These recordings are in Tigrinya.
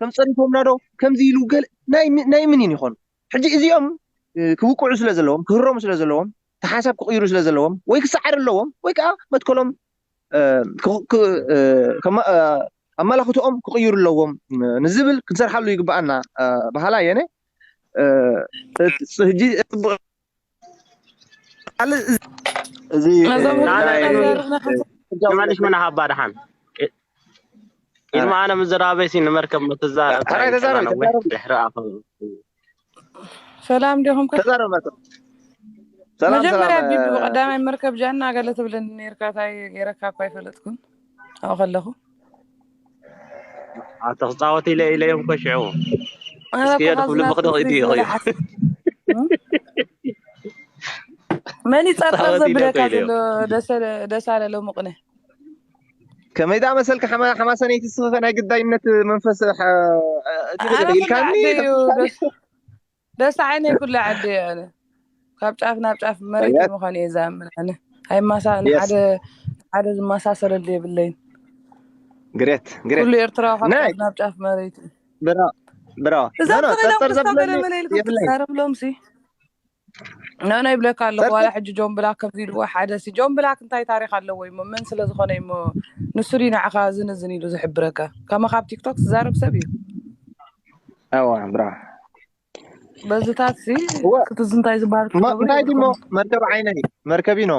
ከም ጸሪፎምና ዶ ከምዚ ኢሉ ገለ ናይ ም- ናይ ምን ይኾኑ? ሕጂ እዚኦም እ፣ ክብቅዑ ስለ ዘለዎም፣ ክህረሙ ስለ ዘለዎም፣ እቲ ሓሳብ ክቕይሩ ስለ ዘለዎም ወይ ክሰዓር ኣለዎም ወይ ከዓ መትከሎም እ፣ ክ- ክ- እ፣ ከማ- እ፣ ኣመላኽትኦም ክቕይሩ ኣለዎም እ፣ ንዝብል ክንሰርሓሉ ይግብኣና እ፣ በሃላይ እየ። እ፣ ሕጂ ጽቡቕ ካልእ እዚ እ፣ ነዞም ናይ ተዛረብና ሓሳብ ንመልሽ መን ሃባ ደሓን ኢልማ ኣነ ምዝራበይ ሲ ንመርከብ ምትዛረብ ሕራይ ተዛረብ ነዊሕ ተዛረብ ድሕሪ ኣኸ ሰላም ዲኹም ከ? ተዛረብ መርከብ። ሰላም ሰላም መጀመርያ እ፣ ቢቢ ቀዳማይ መርከብ ጃና ገለ ትብለኒ ነርካ ታይ ገይረካ እኳ ኣይፈለጥኩን ኣብኡ ከለኹ ኣተ ክፃወት ኢለ ኢለዮም ኮሽዑ ኣረ እስኪ እኮ የድኹ ካብዚ ልቢ ናትኩም ክደቕ ፍሪዝ ኢትዮ ዝበለ እዩ ሓስ መን ይፀርጠር ክፃወት ኢለ እኮ ዘብለካ ኢለዮም ዘሎ ደሰ- ደሳለ ሎምቕነ ከመይ ዳ መሰልካ ሓማ- ሓማሰነይቲ ስኸ ናይ ግዳይነት መንፈስ ሐ- እቲ ኣነ ነገር ኩሉ ኢልካኒ ዓዲ እዩ ተፈስካኒ ደስ ደስ ዓይነይ ኩሉ ዓዲ እዩ ኣነ ካብ ጫፍ ናብ ጫፍ መሬት እዩ ያት ምዃን እየ ዝኣምን ኣነ ሃይማሳ የስ ንሓደ ሓደ ዝመሳሰለሉ የብለይን ግሬት ግሬት ኩሉ ኤርትራዊ ካብ ናይ ጫፍ ናብ ጫፍ መሬት እዩ ብራ ብራ እዛ ኖ ኖ ተኺሎም ጸርጸር ክስቶ ገለ ዘብለኒ መለ ኢልኩም የብለይ ትዛረብሎም ሲ ኖ ኖ ይብለካ ኣለኹ ዋላ ጸርጸር ሕጂ ጆን ብላክ ከምዚ ኢልዎ ሓደ ሲ ጆን ብላክ እንታይ ታሪክ ኣለዎ እሞ መን ስለ ዝኾነ እሞ ንሱ ድዩ ንዓኻ ዝን ዝን ኢሉ ዝሕብረካ ከማኻ ኣብ ቲክቶክ ዝዛረብ ሰብ እዩ ኣዋ ብራ በዝታት ሲ እወ ክትዝ እንታይ ዝበሃል ማ- ክትገብሩ እንታይ ድሞ የብልኩም መርከብ ዓይነይ መርከቢኖ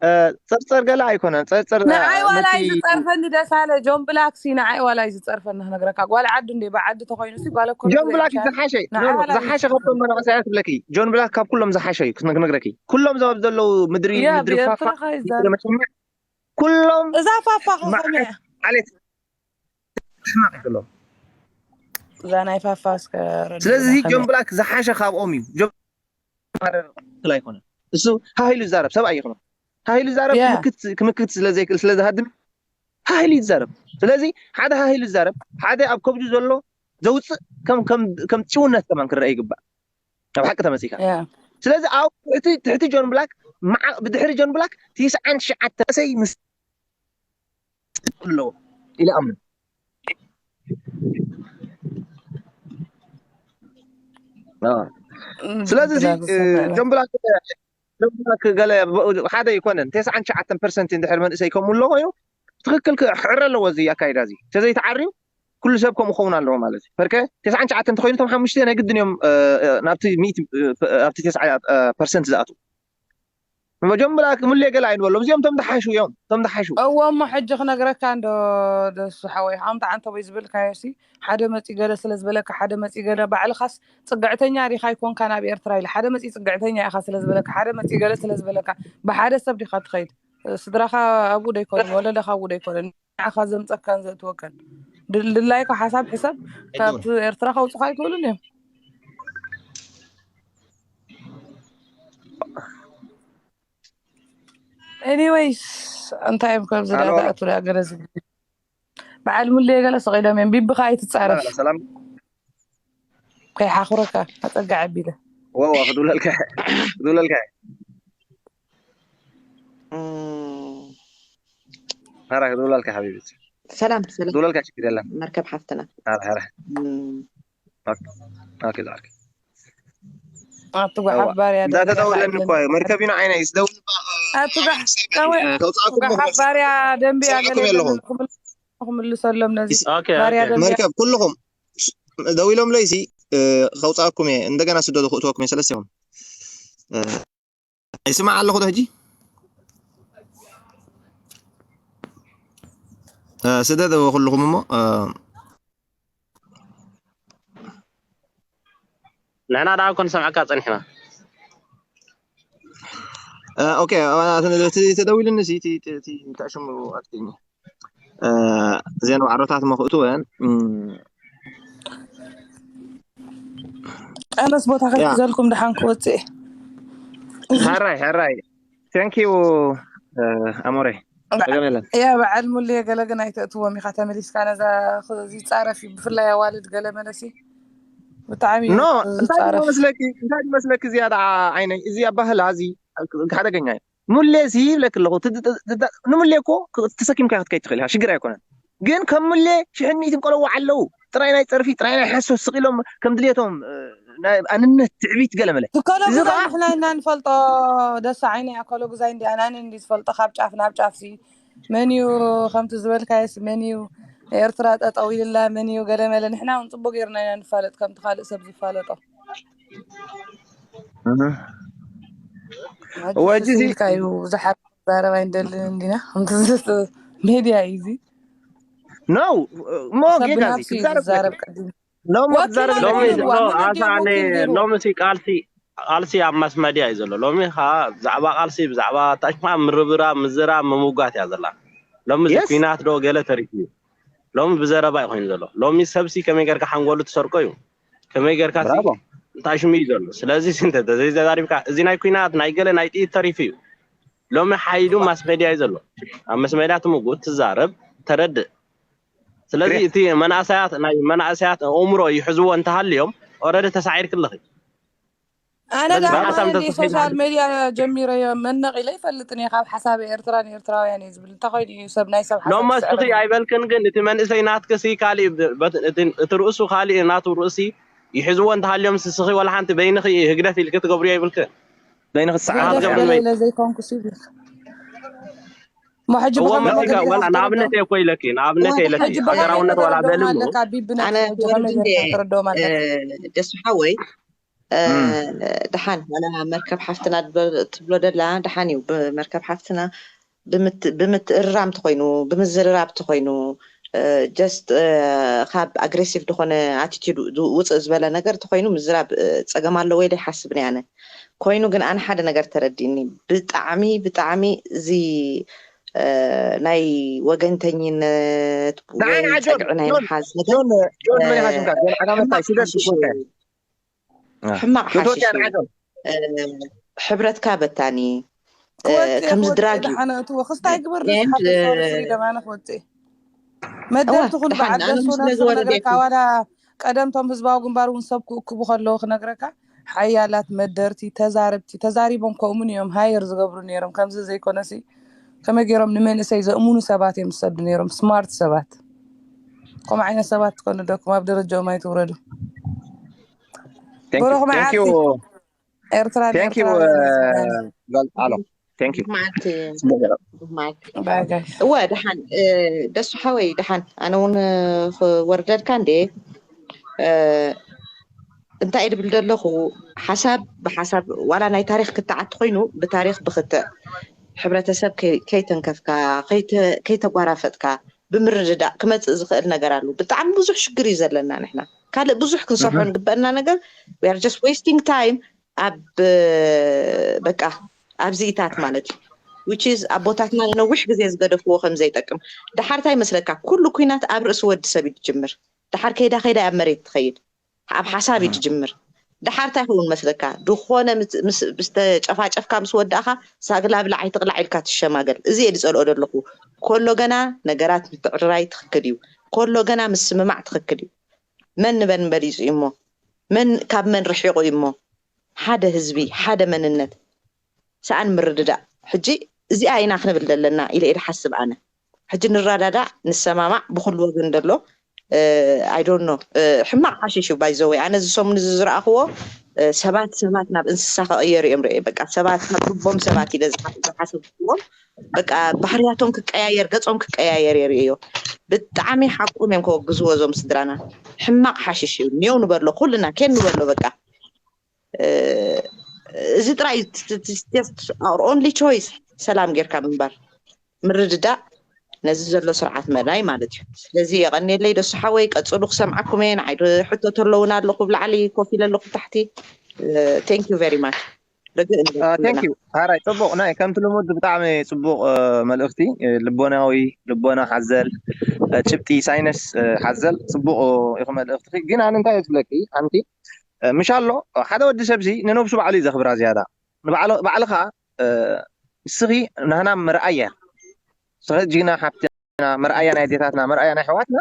እ፣ ጸርጸር ገለ ኣይኮነን ጸርጸር እ፣ ንዓይ ዋላ ነቲ እዩ ዝጸርፈኒ ደሳለ ጆን ብላክ ሲ ንዓይ ዋላ እዩ ዝጸርፈኒ ክነግረካ ጓል ዓዲ እንዴ ብዓዲ ተኮይኑ ሲ ጓል ኮነ ጆን ትብል ብላክ እዩ ምሻል ዝሓሸ ኖ ንዓይ ኖ ዋላ እዩ ዝሓሸ ካብቶም ዝጸርፈኒ መናእሰያት ብለኪ ጆን ብላክ ካብ ኩሎም ዝሓሸ እዩ ክነ- ክነግረኪ ኩሎም ዘብ ዘለዉ ምድሪ ያ ምድሪ ፋፋ ብኤርትራ ምድሪ ከይዛረብ መሸማዕ ኩሎም እዛ ፋፋ ከኸምያ መዓት ዓሌት ሕማቕ ይብሎም እዛ ናይ ፋፋ እስከ ረድኡና ስለዚ ጆን ከመይ ብላክ ዝሓሸ ካብኦም እዩ ጆን ማረር ትክክል ኣይኮነን እሱ ሃይሉ ይዛረብ ሰብ ኣይኮነ ሃይሉ ይዛረብ ያ ክምክት ክምክት ስለ ዘይክእል ስለ ዝሃድም ሃይሉ ይዛረብ ስለዚ ሓደ ሃይሉ ይዛረብ ሓደ ኣብ ከብዱ ዘሎ ዘውፅእ ከም ከም ከም ጭውነት ከማን ክረአ ይግባእ ካብ ሓቂ ተመፂካ ያ ስለዚ ኣብ ትሕቲ ትሕቲ ጆን ብላክ መዓ- ብድሕሪ ጆን ብላክ ትስዓን ትሽዓተ ሰይ ምስ ኣለዎ ኢለ ኣምን ኣዎ። ስለዚ እዚ ብላክ እ፣ ዝሰምዕ ጆን ብላክ ጆን ብላክ ገለ ብ- ሓደ ይኮነን ተስዓን ትሽዓተን ፐርሰንት እንድሕር መንእሰይ ከምኡ ኣሎ ኮይኑ ትክክል ክሕረ ኣለዎ እዚ ኣካይዳ እዚ ተዘይተዓርዩ ኩሉ ሰብ ከምኡ ክኸውን ኣለዎ ማለት እዩ ፈርከ ተስዓን ትሽዓተን እንተኮይኑ እቶም ሓሙሽተ ናይ ግድን እዮም እ፣ እ፣ ናብቲ ሚእቲ እ፣ ኣብቲ ተስዓ እ፣ ፐርሰንት ዝኣትዉ መጀመርያ ክምልየ ገለ ኣይንበሎም እዚኦም ቶም ዝሓሹ እዮም ቶም ዝሓሹ እዎ እሞ ሕጂ ክነግረካ እንዶ ደሱ ሓወይ ሓምታ ዓንተቦይ ዝብልካዮ ሲ ሓደ መፂ ገለ ስለ ዝበለካ ሓደ መፂ ገለ ባዕልኻስ ፅግዕተኛ ዲኻ ኣይኮንካ ናብ ኤርትራ ኢለ ሓደ መፂ ፅግዕተኛ ኢኻ ስለ ዝበለካ ሓደ መፂ ገለ ስለ ዝበለካ ብሓደ ሰብ ዲኻ ትኸይድ ስድራኻ ኣብኡ ዶ ኣይኮኑን ወለደኻ ኣብኡ ዶ ኣይኮኑን ንዓኻ ዘምፀካን ዘእትወካን ድላይካ ሓሳብ ሕሰብ ካብቲ ኤርትራ ከውፅኻ ኣይክእሉን እዮም Anyways እንታይ እዮም ከምዚ ዳ ኣሎ ኣሎ ዝኣቱ ዳ ገለ ዝብል በዓል ሙሌ ገለ ሰቂሎም እዮም ቢብኻ ኣይትፃረፍ ሰላም ከይሓኽረካ ኣፀጋ ዓቢለ ወዋ ክድብለልካ ክድብለልካ ራ ክድብለልካ ሓቢቢ ሰላም ሰላም ክድብለልካ ችግር የለን መርከብ ሓፍትና ራ ራ እም፣ ኦኬ ዛርክ ኣቲ ጓሓፍ ባርያ ደንብያ እንዳተደውለኒ ከዓብለኒ እኮ እዩ መርከቢና ዓይነ ይስደውል ኣቲ ጓሕ ቀወ ከውፅኣኩም ጓሓፍ ባርያ ደንብያ ገለ ሰምዕኩም ኣለኹም ክምልሰሎም ነዚ ኦኬ ባርያ ኦኬ ደንብያ መርከብ ኩልኹም ደው ኢሎም ለይሲ ከውፅኣኩም እየ እንደገና ስደዱ ክእትወኩም እየ ሰለስቲኹም ይስማዕ ኣለኹ ዶ ሕጂ ስደደዎ ኩልኹም እሞ ንሕና ደኣ እኮ ንሰምዐካ ጸኒሕና ኦኬ ተደዊሉኒ ተሽሙ ኣትኝ ዜና ማዕሮታት መኽእቱ ወን ኣነስ ቦታ ከይሕዘልኩም ድሓን ክወፅእ ሕራይ ሕራይ thank you ኣሞሬ ጸገም የለን ያ በዓል ሙሌ ገለ ግን ኣይተእትዎም ኢኻ ተመሊስካ ነዛ ዝፃረፍ እዩ ብፍላይ ኣዋልድ ገለ መለሲ ብጣዕሚ እዩ ኖ እንታይ ድማ ዝፃረፍ መስለኪ እንታይ መስለኪ ዝያዳ ዓይነይ እዚ ኣባህላ እዚ ሓደገኛ እዩ ሙሌ እዚ ይብለክ ኣለኹ ትድ- ትድ- ትድ- ንሙሌ እኮ ክ- ተሰኪምካ ክትከይድ ትኽእል ኢኻ ሽግር ኣይኮነን ግን ከም ሙሌ ሽሕን ሚእትን ቆለዋ ኣለዉ ጥራይ ናይ ጸርፊ፣ ጥራይ ናይ ሓሶት ስቕ ኢሎም ከም ድልየቶም፣ እ፣ ናይ ኣንነት ትዕቢት ገለ መለ። ትከሎ እዚ ግዛይ ከዓ ንሕና ኢና ንፈልጦ። ደሳ ዓይነ እያ ከሎ ግዛይ እንዲያ ናኒ እንዲ ዝፈልጦ ካብ ጫፍ ናብ ጫፍ ሲ መን እዩ ከምቲ ዝበልካየስ መን እዩ ኤርትራ ጠጠው ኢልላ መን እዩ ገለ መለ ንሕና እውን ጽቡቅ ጌርና ኢና ንፋለጥ ከምቲ ካልእ ሰብ ዝፋለጦ። እህ። ሕጂ ወጂ ሲ- ስልካ እዩ ብዙሓት ዛረባ ኣይንደልን እንዲና ከምቲ ዝስ- ሜድያ እዩ እዚ። ኖ፣ እሞ ሰብ ጌጋ እዚ ብናብሲ እዩ ክዛረብ ዝዛረብ ቀዲሙ። ሎሚ ወኪል ክዛረብ ሎሚ ኣለኒ፣ ሎ- ዋህመድ ኣሳ እንዲዩ ኣነ ወኪል ገይሩ። ሎሚ ሲ ቃልሲ ቃልሲ ኣብ ማስ መድያ እዩ ዘሎ። ሎሚ ኸዓ ብዛዕባ ቃልሲ ብዛዕባ ታሽማ ምርብራ ምዝራ ምምጓት እያ ዘላ። ሎሚ እዚ የስ። ኩናት ዶ ገለ ተሪፉ እዩ። ሎሚ ብዘረባ እዩ ኮይኑ ዘሎ። ሎሚ ሰብሲ ከመይ ጌርካ ሓንጎሉ ትሰርቆ እዩ። ከመይ ጌርካ ሲ ብራቮ። ታሽሙ እዩ ዘሎ። ስለዚ ሲ እንተ ዘይዘራሪብካ እዚ ናይ ኩናት ናይ ገለ ናይ ጥይት ተሪፉ እዩ። ሎሚ ሓይሉ ማስ መድያ እዩ ዘሎ። ኣብ ማስ መድያ ትምጉት ትዛረብ ተረድእ። ስለዚ ግሬት። እቲ መናእሰያት ናይ መናእሰያት ኣእምሮ ይሕዝዎ እንተሃልዮም ኦረዲ ተሳዒርክልኺ። ኣነ ስለዚ ዳማ ብሓሳብ እንደ ተተሳሒብካ ሶሻል ሜድያ ጀሚረዮ መነቂለ ይፈልጥን እየ ካብ ሓሳብ ኤርትራን ኤርትራውያን እየ ዝብል እንተኮይኑ እዩ ሰብ ናይ ሰብ ሓሳብ ሎሞ እስኺ ዝስዕረኒ። ኣይበልክን ግን እቲ መንእሰይ ናትክሲ ካሊእ ብ- በት- እቲ እቲ ርእሱ ካሊእ ናቱ ርእሲ ይሕዝዎ እንተሃልዮም ስስኺ ወላ ሓንቲ በይንኺ ህግደፍ ኢልኪ ትገብርዮ ይብልክን። በይንኺ ትሰዓር ገለ ኢኻ። ገለ ኢለ ዘይኮንኩ ሲብል እሞ ሕጂ እዎ ብኸመይ መሲጋ መገዲ ወላ ኢኻ ንኣብነት ትርድኦ? እየ እኮ ኢለኪ ንኣብነት እየ ኢለኪ ሕጂ ብኸመይ ሃገራውነት ወላ መገዲ በልሞ ኣለካ ቢብነት ኣነ ሕጂ ከመይ ወርድ እንደ ጌርካ ትርድኦም ኣለካ? ደሱ ሓወይ እ፣ እም። ደሓን ዋላ መርከብ ሓፍትና ድበ- ትብሎ ደላ ደሓን እዩ። ብመርከብ ሓፍትና ብምት- ብምትእርራም ተኮይኑ ብምዝርራብ ተኮይኑ ጀስት ካብ ኣግሬሲቭ ዝኾነ ኣቲቲድ ውፅእ ዝበለ ነገር ተኮይኑ ምዝራብ እ፣ ፀገም ኣለዎ ኢለ ይሓስብ ናይ ኣነ። ኮይኑ ግን ኣነ ሓደ ነገር ተረዲእኒ። ብጣዕሚ ብጣዕሚ እዚ እ፣ ናይ ወገንተኝነት ወይ ንዓና ጆን፣ ፀግዒ ናይ ጆን፣ ምሓዝ ነገር ጆን፣ ጆን መን ኢኻ ሽምካ? ጆን ዓጋመ ሕማቅ እንታይ ሽደት ሓሽሽ ትኮንካ? እዩ። ሕማቅ ክትወጽእ ሓሽሽ እዩ። ንዓዞም። እ፣ ሕብረትካ በታኒ እ፣ ክወጽእ ከምዚ ክወጽእ ድራግ እዩ። ደሓነ እትዎ ክስታይ ግበር And፣ ንስሓት እ፣ ሶሪ ፍሪደም ኣነ ክወጽእ እየ። መደርቲ እዋ፣ ኩሉ ደሓን፣ በዓል ኣነ ደሱ ምስ ነዚ ነፍሲ ወረደ ክነግረካ እኮ። ዋላ ቀደም ቶም ህዝባዊ ግንባር እውን ሰብ ክእክቡ ከለዉ ክነግረካ ሓያላት መደርቲ ተዛረብቲ ተዛሪቦም ከምኡን እዮም ሃየር ዝገብሩ ነይሮም። ከምዚ ዘይኮነሲ ከመይ ገይሮም ንመንእሰይ ዘእምኑ ሰባት እዮም ዝሰዱ ነይሮም፣ ስማርት ሰባት። ከምኡ ዓይነት ሰባት ትኮኑ ደኩም ኣብ ደረጃኦም ኣይትውረዱ። Thank you. ብሩኽ Thank you. መዓልቲ። ኤርትራ Thank you. ንኤርትራውያን Uh, gal- alo. Thank you. ብሩኽ መዓልቲ። ጽቡቅ ገይሩ። ብሩኽ መዓልቲ። ባይ ጋይ። እወ ደሓን እ፣ ደሱ ሓወይ ደሓን ኣነ እውን እ፣ ክወርደልካ እንዴ እ፣ እንታይ ድብል ዘለኹ ሓሳብ ብሓሳብ ዋላ ናይ ታሪክ ክትዓት ኮይኑ ብታሪክ ብክትዕ ሕብረተሰብ ከይ- ከይተንከፍካ ከይተ- ከይተጓራፈጥካ ብምርድዳእ ክመፅእ ዝኽእል ነገር ኣሎ። ብጣዕሚ ብዙሕ ሽግር እዩ ዘለና ንሕና ካልእ ብዙሕ ክንሰርሖ ንግበአና ነገር we are just wasting time ኣብ በቃ ኣብዚኢታት ማለት እዩ which is ኣቦታትና ነዊሕ ግዜ ዝገደፍዎ ከም ዘይጠቅም። ደሓር እንታይ መስለካ ኩሉ ኩናት ኣብ ርእሲ ወዲ ሰብ እዩ ትጅምር። ደሓር ከይዳ ከይዳ ኣብ መሬት ትኸይድ ኣብ ሓሳብ እዩ ትጅምር። ደሓር እንታይ ክውን መስለካ ድኾነ ምስ- ምስ- ምስ ተጨፋጨፍካ ምስ ወዳእኻ ሳግላ ብላዕ ኣይትቕላዕ ኢልካ ትሸማገል። እዚ እየ ዝጸልኦ ዘለኹ። ኮሎ ገና ነገራት ምትዕርራይ ትኽክል እዩ። ኮሎ ገና ምስምማዕ ትኽክል እዩ። መን ንበን በሊጹ እዩ እሞ መን ካብ መን ርሒቑ እዩ እሞ ሓደ ህዝቢ ሓደ መንነት ሰኣን ምርድዳእ ሕጂ እዚኣ ኢና ክንብል ዘለና ኢለ ኢለ ሓስብ ኣነ ሕጂ ንረዳዳእ ንሰማማዕ ብኩሉ ወገን ደሎ I don't know ሕማቕ ሓሽሽ እዩ by the way ኣነ እዚ ሰሙን እዚ ዝረኣኽዎ ሰባት ሰባት ናብ እንስሳ ክቕየሩ እዮም ርእየ በቃ ሰባት ካብ ልቦም ሰባት ኢለ ዝሓስብዎም በቃ ባህርያቶም ክቀያየር ገጾም ክቀያየር የርእዮ ብጣዕሚ ሓቆም እዮም ከወግዝዎ እዞም ስድራና ሕማቕ ሓሽሽ እዩ ኔው ንበሎ ኩልና ኬን ንበሎ በቃ እዚ ጥራይ our only choice ሰላም ጌርካ ምንባር ምርድዳእ ነዚ ዘሎ ስርዓት መዳይ ማለት እዩ ስለዚ የቐንየለይ ደሱ ሓወይ ቀፅሉ ክሰምዓኩም እየ ንዓይ ሕቶ ተለውን ኣለኹ ብላዕሊ ኮፍ ኢለ ኣለኹ ታሕቲ thank you very much ርግእ ንበል ኩልና። Thank you ሃራይ ፅቡቕ ናይ ከምቲ ልሙድ ብጣዕሚ ፅቡቕ መልእኽቲ ልቦናዊ ልቦና ሓዘል ጭብጢ ሳይነስ ሓዘል ፅቡቕ ኢኹ መልእኽትኺ ግን ኣነ እንታይ እየ ዝብለኪ ሓንቲ ምሽ ኣሎ ሓደ ወዲ ሰብሲ ንነብሱ ባዕሉ እዩ ዘኽብራ ዝያዳ ባዕልኻ ንስኺ ናህና መርኣያ ንስኺ ጅግና ሓፍትና መርኣያ ናይ ኣዴታትና መርኣያ ናይ ኣሕዋትና